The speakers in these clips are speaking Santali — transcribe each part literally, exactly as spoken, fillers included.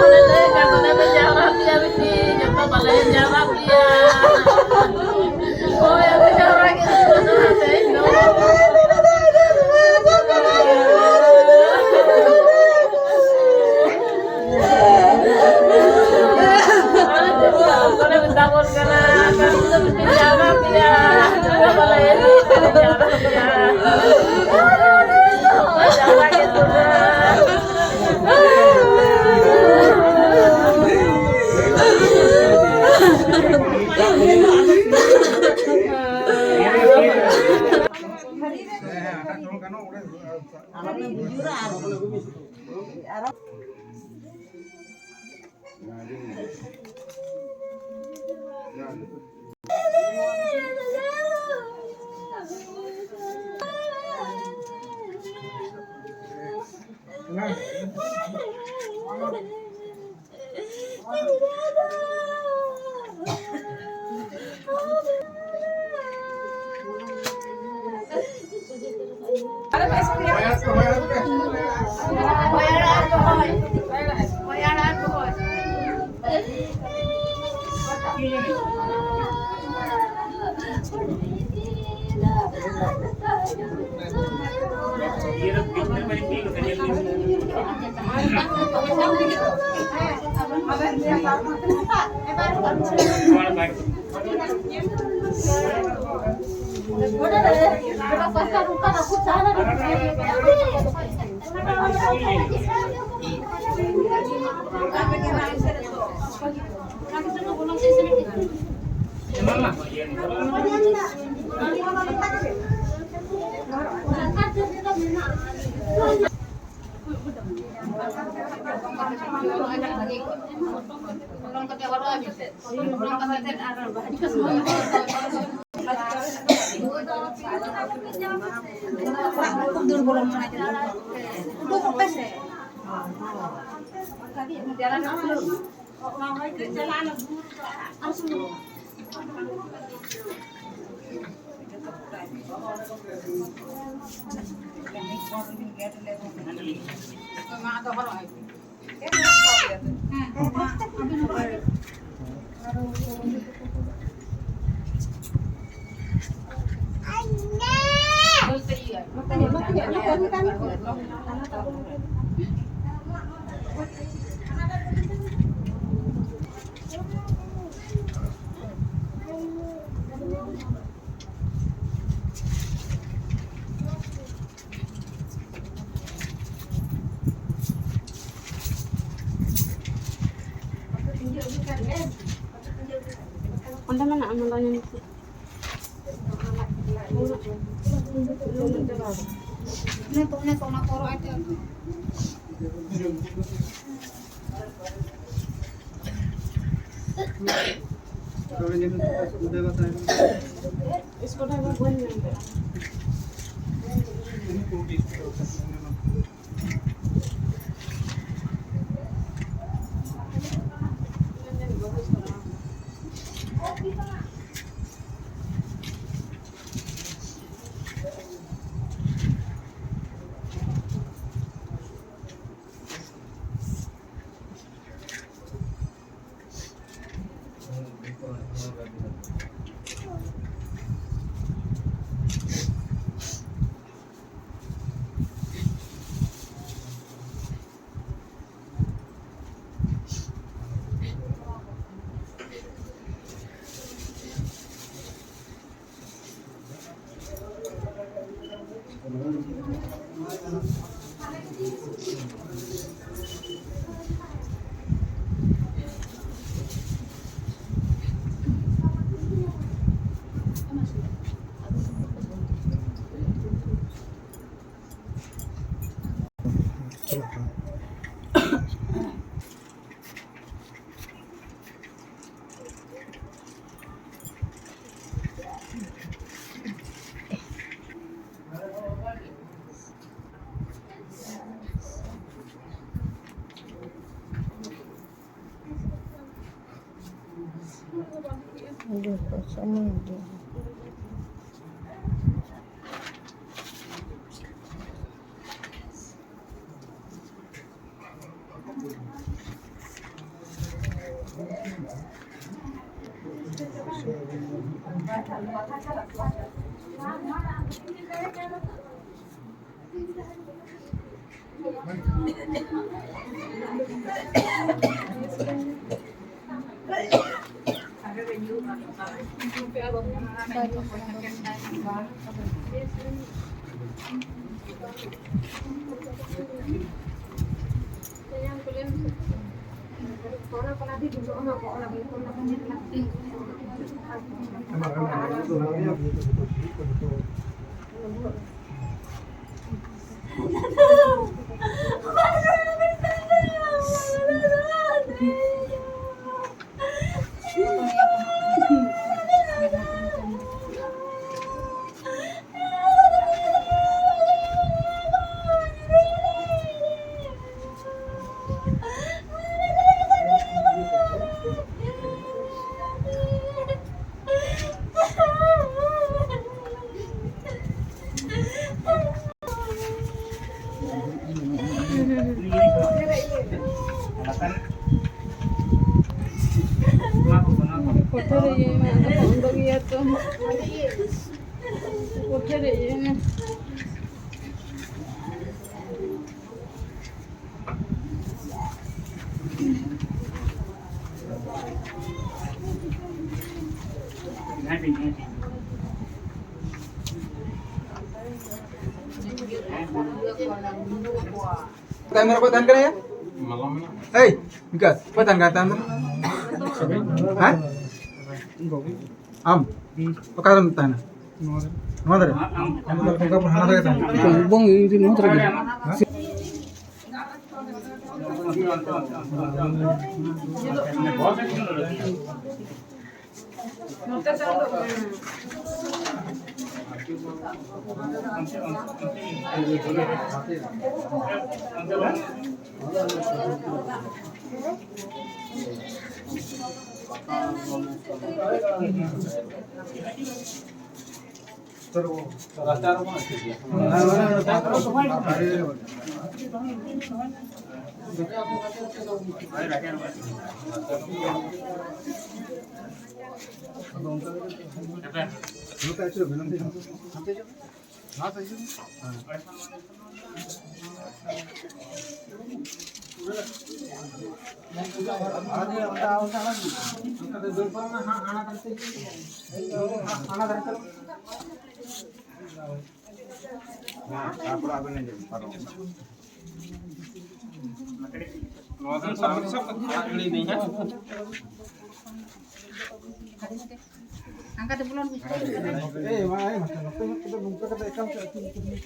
ᱚᱱᱮ ᱞᱟᱹᱭ ᱠᱟᱱ ᱫᱚᱞᱮ ᱡᱟᱣᱨᱟ ᱯᱮᱭᱟ ᱵᱤᱴᱤ, ᱡᱚᱛᱚ ᱵᱟᱞᱮ ᱡᱟᱣᱨᱟ ᱯᱮᱭᱟ᱾ ᱦᱳᱭ, ᱟᱫᱚ ᱡᱟᱣᱨᱟ ᱜᱮ ᱛᱮᱦᱮᱧ ᱫᱚ᱾ ᱚᱱᱮ ᱢᱮᱛᱟ ᱵᱚᱱ ᱠᱟᱱᱟ, ᱡᱟᱣᱨᱟ ᱯᱮᱭᱟ, ᱡᱚᱛᱚ ᱵᱟᱞᱮ ᱡᱟᱣᱨᱟ ᱯᱮᱭᱟ᱾ ᱡᱟᱣᱨᱟ ᱜᱮ ᱛᱚᱵᱮ᱾ ᱚᱸᱰᱮ ᱢᱮᱱᱟᱜᱼᱟ, ᱚᱱᱟ ᱫᱚ ᱧᱮᱞ ᱢᱮᱥᱮ᱾ ᱚᱱᱮ ᱛᱚ, ᱚᱱᱮ ᱛᱚ, ᱚᱱᱟ ᱠᱚ ᱨᱚᱜ ᱟᱭ ᱛᱮ᱾ ᱠᱚᱴᱷᱮ ᱨᱮ ᱤᱭᱟᱹ ᱢᱮ, ᱟᱫᱚ ᱠᱚ ᱩᱰᱩᱠ ᱜᱮᱭᱟ ᱛᱚ᱾ ᱠᱚᱴᱷᱮ ᱨᱮ ᱤᱭᱟᱹ ᱢᱮ᱾ ᱛᱟᱭᱚᱢ ᱨᱮ ᱚᱠᱚᱭ ᱛᱟᱦᱮᱱ ᱠᱟᱱᱟ ᱭᱟ? ᱮᱭ, ᱤᱱᱠᱟ, ᱚᱠᱚᱭ ᱛᱟᱦᱮᱱ ᱠᱟᱱᱟ ᱛᱟᱭᱚᱢ ᱨᱮ? ᱦᱮᱸ? ᱟᱢ? ᱚᱠᱟ ᱨᱮᱢ ᱛᱟᱦᱮᱱᱟ? ᱱᱚᱣᱟ ᱫᱷᱟᱨᱮ? ᱟᱢ ᱫᱚ ᱚᱱᱠᱟ ᱦᱟᱱᱟ ᱫᱷᱟᱨᱮ ᱛᱟᱦᱮᱱᱟ? ᱵᱟᱝ, ᱤᱧ ᱫᱚ ᱱᱚᱣᱟ ᱫᱷᱟᱨᱮ ᱜᱮ᱾ ᱱᱚᱣᱟ ᱫᱚ ᱥᱟᱵ, ᱥᱟᱵ ᱠᱟᱛᱮ ᱟᱲᱟᱜ ᱜᱤᱰᱤ ᱫᱟᱹᱧ ᱦᱟᱸᱜ᱾ ᱦᱟᱱᱠᱟᱛᱮ ᱵᱚᱞᱚᱱ ᱢᱮ᱾ ᱮᱭ, ᱢᱟ, ᱮᱭ, ᱢᱟ, ᱱᱚᱛᱮ ᱧᱚᱜ ᱠᱟᱛᱮ ᱱᱚᱝᱠᱟ ᱠᱟᱛᱮ ᱮᱠᱟᱞ ᱛᱮ ᱟᱹᱛᱤᱧ ᱠᱟᱛᱮ᱾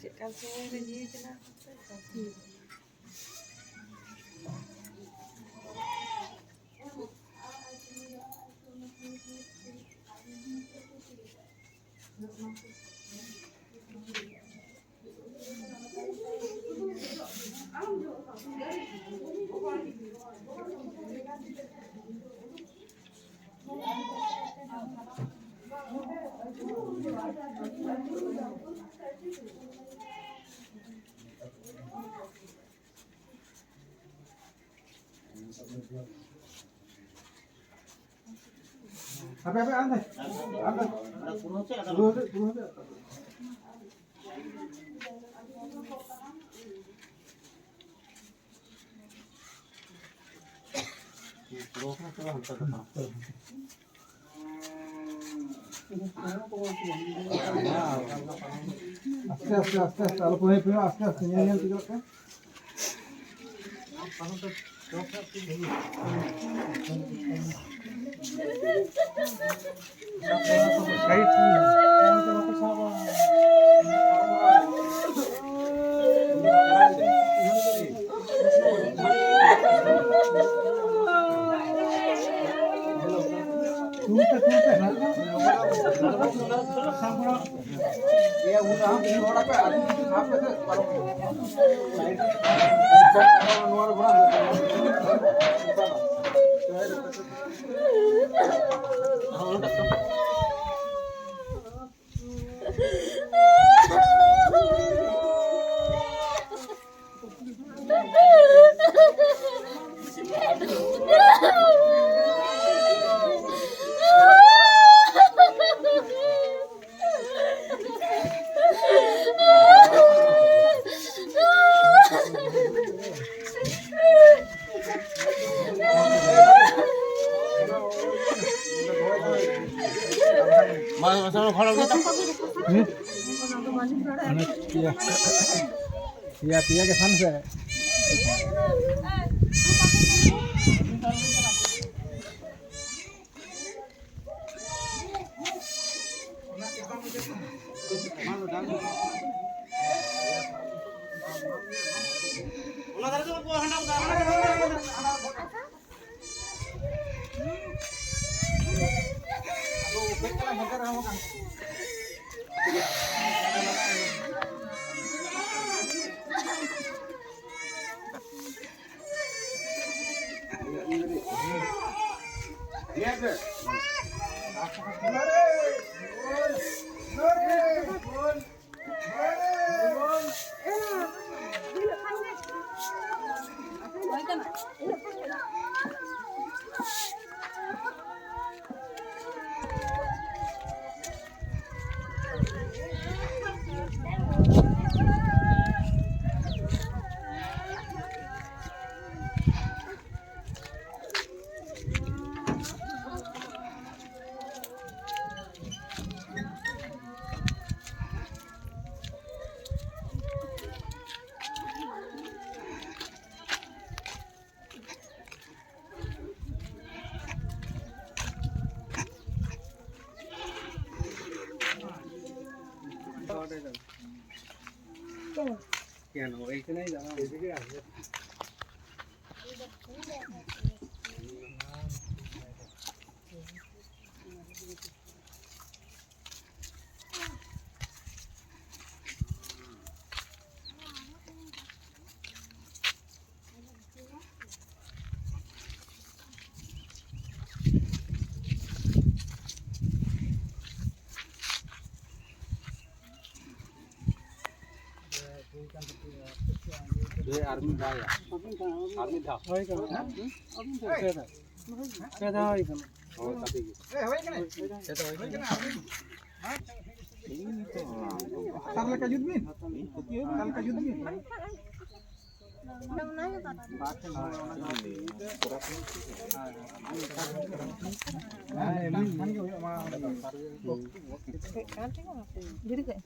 ᱪᱮᱫ ᱠᱟᱱ ᱥᱚᱢᱚᱭ ᱨᱮ ᱡᱤᱣᱤ ᱪᱟᱞᱟᱣ ᱠᱟᱛᱮ? ᱟᱯᱮ, ᱟᱯᱮ, ᱟᱯᱮ, ᱟᱯᱮ᱾ ᱯᱩᱨᱟᱹ ᱦᱚᱪᱚᱭ, ᱯᱩᱨᱟᱹ ᱦᱚᱪᱚᱭ᱾ ᱟᱥᱛᱮ, ᱟᱥᱛᱮ, ᱟᱥᱛᱮ, ᱟᱥᱛᱮ, ᱟᱞᱚ ᱯᱮ ᱦᱩᱭ ᱦᱚᱯᱚᱱᱚᱜᱼᱟ, ᱟᱥᱛᱮ, ᱟᱥᱛᱮ, ᱧᱮᱞ, ᱧᱮᱞ ᱛᱮ ᱪᱟᱞᱟᱜ ᱯᱮ᱾ ᱦᱩᱸ? ᱚᱱᱮ ᱯᱮᱭᱟ, ᱯᱮᱭᱟ, ᱯᱮᱭᱟ ᱜᱮ ᱥᱟᱱ ᱥᱮ? ᱟᱨ ᱢᱤᱫ ᱫᱷᱟᱣ ᱭᱟ᱾ ᱟᱨ ᱢᱤᱫ ᱫᱷᱟᱣ᱾ ᱦᱳᱭ ᱠᱟᱱᱟ᱾ ᱦᱮᱸ? ᱯᱮ ᱫᱷᱟᱣ ᱦᱩᱭ ᱠᱟᱱᱟ᱾ ᱦᱳᱭ, ᱠᱟᱹᱴᱤᱡ ᱜᱮ᱾ ᱥᱟᱨ ᱞᱮᱠᱟ ᱡᱩᱛ ᱵᱤᱱ᱾ ᱥᱟᱨ ᱞᱮᱠᱟ ᱡᱩᱛ ᱵᱤᱱ᱾ ᱦᱮᱸ, ᱮᱢᱟᱱ ᱠᱷᱟᱱ ᱜᱮ ᱦᱩᱭᱩᱜᱼᱟ, ᱢᱟ᱾ ᱫᱷᱤᱨᱤ ᱠᱟᱜ᱾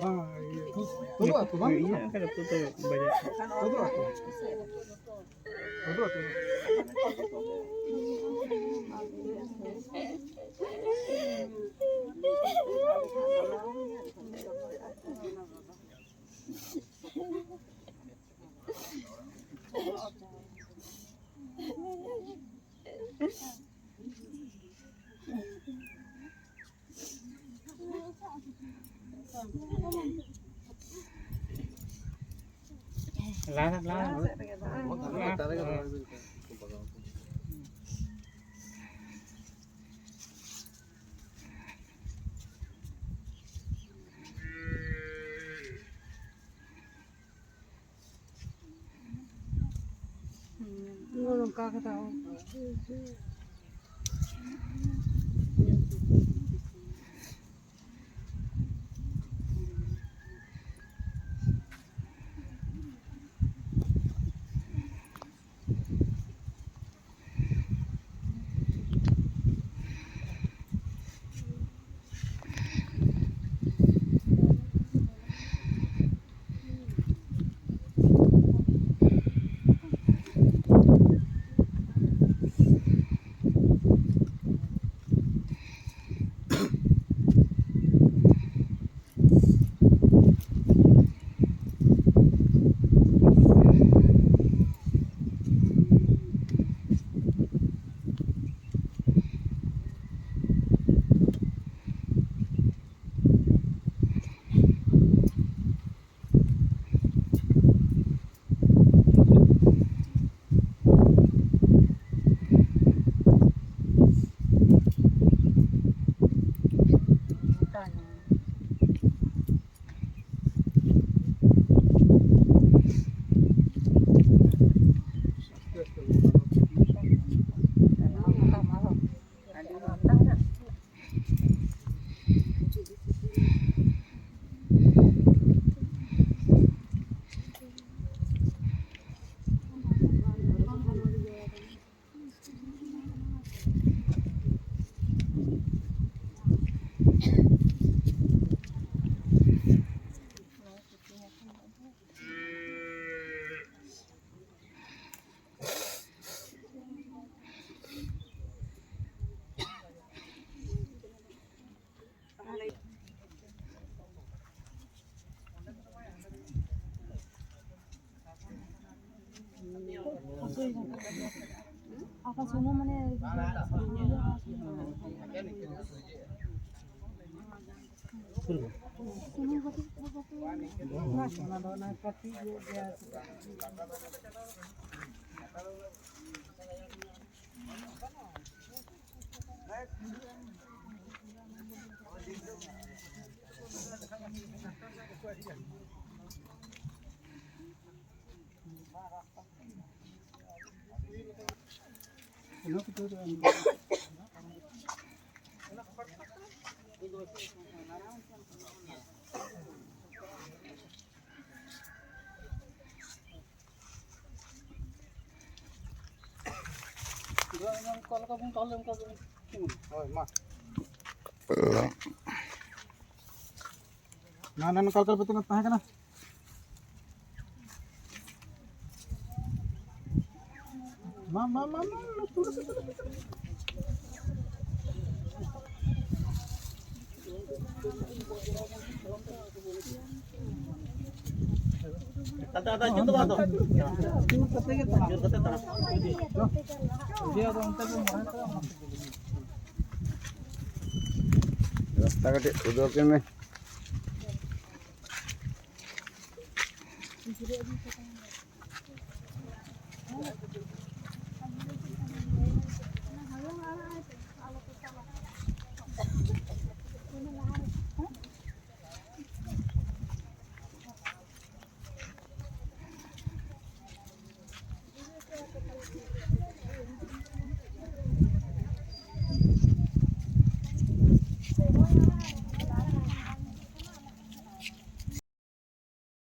ᱵᱟᱝ, ᱤᱭᱟᱹ, ᱛᱩᱫᱩᱜ ᱟᱛᱚ, ᱵᱟᱝ? ᱤᱭᱟᱹ, ᱚᱱᱠᱟ ᱫᱚ ᱛᱩᱫ ᱫᱚ ᱵᱟᱡᱟᱨ᱾ ᱛᱩᱫᱩᱜ ᱟᱛᱚ᱾ ᱛᱩᱫᱩᱜ ᱟᱛᱚ᱾ ᱞᱟᱦᱟ, ᱞᱟᱦᱟ᱾ ᱱᱚᱝᱠᱟ ᱠᱟᱛᱮ ᱦᱚᱸ᱾ ᱟᱯᱟ ᱥᱩᱱᱩᱢ ᱢᱟᱱᱮ ᱥᱩᱱᱩᱢ ᱠᱟᱹᱴᱤᱡ᱾ ᱚᱱᱟ ᱫᱚ ᱚᱱᱟ ᱠᱟᱹᱴᱤᱡ ᱧᱚᱜ ᱜᱮᱭᱟ᱾ ᱚᱱᱠᱟ ᱞᱮᱠᱟ ᱵᱚᱱ ᱛᱟᱦᱚᱞᱮ ᱚᱱᱠᱟ ᱜᱮ᱾ ᱦᱳᱭ, ᱢᱟ᱾ ᱱᱟ, ᱱᱟ, ᱱᱚᱝᱠᱟ ᱞᱮᱠᱟ ᱵᱮᱛᱚᱱ ᱛᱟᱦᱮᱸ ᱠᱟᱱᱟ᱾ ᱢᱟ, ᱢᱟ, ᱢᱟ, ᱢᱟ, ᱢᱟ, ᱯᱩᱨᱟᱹ ᱥᱮ, ᱯᱩᱨᱟᱹ ᱥᱮ᱾ ᱟᱫᱚ, ᱟᱫᱚ, ᱡᱩᱛ ᱫᱚ ᱵᱟᱝ ᱫᱚ᱾ ᱡᱩᱛ ᱠᱟᱛᱮ ᱜᱮ ᱛᱟᱲᱟᱢ᱾ ᱡᱩᱛ ᱠᱟᱛᱮ ᱛᱟᱲᱟᱢ᱾ ᱡᱮ ᱟᱫᱚ ᱚᱱᱛᱮ ᱜᱮ ᱢᱟᱲᱟᱝ ᱛᱟᱲᱟᱢ᱾ ᱨᱟᱥᱛᱟ ᱠᱟᱹᱴᱤᱡ ᱩᱫᱩᱜ ᱟᱹᱠᱤᱱ ᱢᱮ᱾